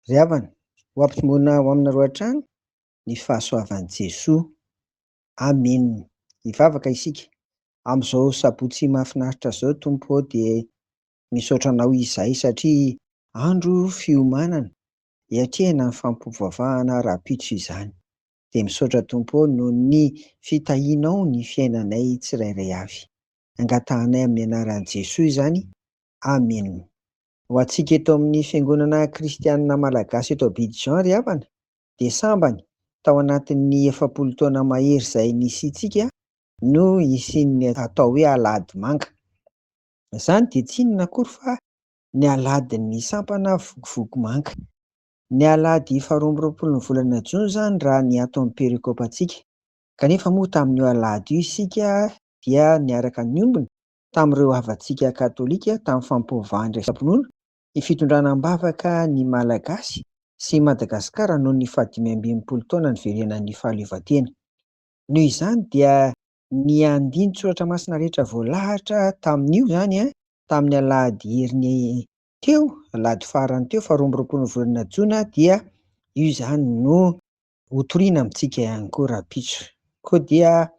Ry havana, ho ampitomboina ho aminareo hatrany ny fahasoavan'i Jesoa. Amen. Hivavaka isika. Amin'izao sabotsy mahafinaritra izao Tompo ô dia misaotra Anao izahay satria andro fiomanana hiatrehana ny fampivavahana rahampitso izany. Dia misaotra Tompo ô noho ny fitahianao ny fiainanay tsirairay avy. Angatahanay amin'ny anaran'i Jesoa izany. Amen. Ho antsika eto amin'ny Fiangonana Kristianina Malagasy eto Abidjan ry havana dia sambany tao anatin'ny 40 taona mahery izay nisiantsika no hisian'ny atao hoe Alahady Manga. Izany dia tsy inona akory fa ny alahadin'ny sampana Vokovoko Manga. Ny alahady faharoa amby roapolon'ny volana jona izany raha ny ato amin'ny perikopantsika. Kanefa moa tamin'io alahady io isika dia niaraka niombona tamin'ireo havantsika katolika tamin'ny fampivoahan iraisam-pinoana ny fitondrana am-bavaka ny Malagasy sy Madagasikara noho ny fahadimy ambin'ny folo taona niverenan'ny fahaleovantena. Noho izany dia ny andinin-tsoratra masina rehetra voalahatra tamin'io izany, tamin'ny alahady heriny teo, alahady farany teo, faharoa amby roapolo ny volana jona dia io izany no hotoriana amintsika ihany koa rahampitso. Koa dia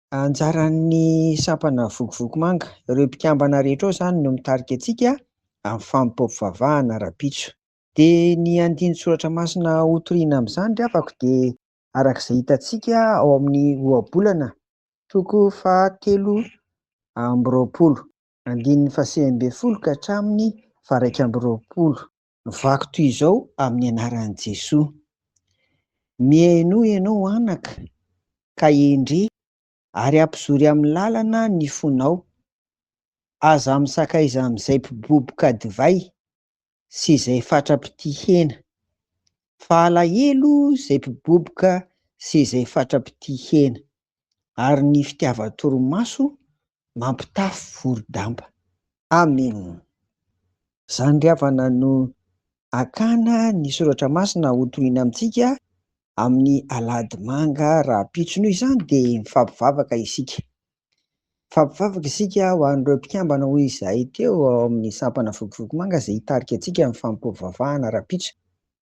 Anjaran'ny sampana Vokovoko Manga, ireo mpikambana rehetra ao izany no mitarika antsika amin'ny fanompoam-pivavahana rahampitso. Dia ny andinin-tsoratra masina hotoriana amin'izany ry havako dia araka izay hitantsika ao amin'ny ohabolana toko fahatelo amby roapolo, andininy fahasivy ambin'ny folo ka hatramin'ny faha-21. Vaky toy izao amin'ny anaran'i Jesoa. Mihainoa ianao anaka ka hendre ary ampizory amin'ny lalana ny fonao. Aza misakaiza amin'izay mpiboboka divay sy izay fatra-pitia hena. Fa alahelo izay mpiboboka sy izay fatra-pitia hena, ary ny fitiavan-torimaso mampitafy vorodamba. Amen. Izany ry havana no hakana ny soratra masina hotorina amintsika amin'ny alahady manga rahampitso. Noho izany dia mifampivavaka isika. Mifampivavaka isika ho an'ireo mpikambana hoy izahay teo ao amin'ny sampana Vokovoko Manga izay hitarika antsika amin'ny fampivavahana rahampitso.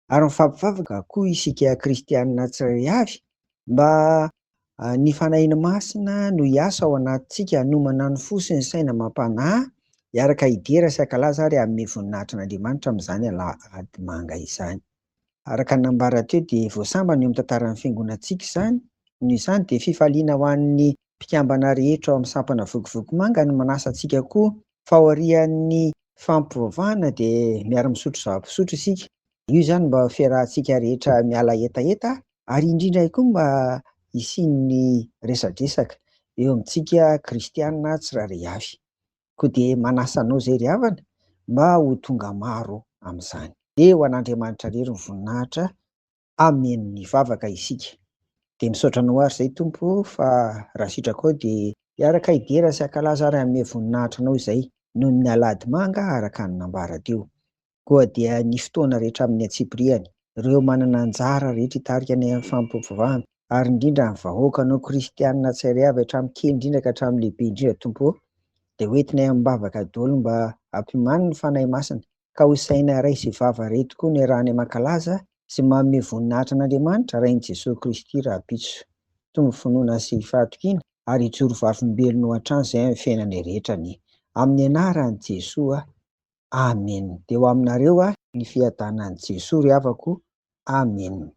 Ary mifampivavaka koa isika kristianina tsirairay avy mba ny Fanahiny Masina no hiasa ao anatintsika hanomana ny fo sy ny saina amam-panahy hiaraka hidera sy hankalaza ary hanome voninahitra an'Andriamanitra amin'izany alahady manga izany. Araka ny nambara teo dia vao sambany eo amin'ny tantaran'ny fiangonantsika izany. Noho izany dia fifaliana ho an'ny mpikambana rehetra ao amin'ny sampana Vokovoko Manga ny manasa antsika koa fa aorian'ny fampivavahana dia miara-misotro zava-pisotro isika. Io izany mba fiarahantsika rehetra miala hetaheta ary indrindra ihany koa mba hisian'ny resadresaka eo amintsika kristiana tsirairay avy. Koa dia manasa anao izay ry havana mba ho tonga maro amin'izany. Dia ho an'Andriamanitra irery ny voninahitra. Amen. Hivavaka isika. Dia misaotra anao ary izay Tompo ô fa raha sitrakao dia hiaraka hidera sy hankalaza ary hanome voninahitra anao izay noho ny alahady manga araka ny nambara teo. Koa dia ny fotoana rehetra amin'ny antsipiriany, ireo manana anjara rehetra hitarika ny amin'ny fampivavahana, ary indrindra ny vahoakanao kristianina tsirairay avy hatramin'ny kely indrindra ka hatramin'ny lehibe indrindra Tompo ô, dia hoentinay amim-bavaka daholo mba hampiomany ny Fanahy Masina ka ho saina iray sy vava iray tokoa no iarahanay mankalaza sy manome voninahitra an'Andriamanitra Rain'i Jesoa Kristy rahampitso. Tombo finoana sy fahatokiana ary hijoro vavolombelona ho hatrany izay amin'ny fiainanay rehetra anie. Amin'ny anaran'i Jesoa. Amen. Dia ho aminareo ny fiadanan'i Jesoa ry havako. Amen.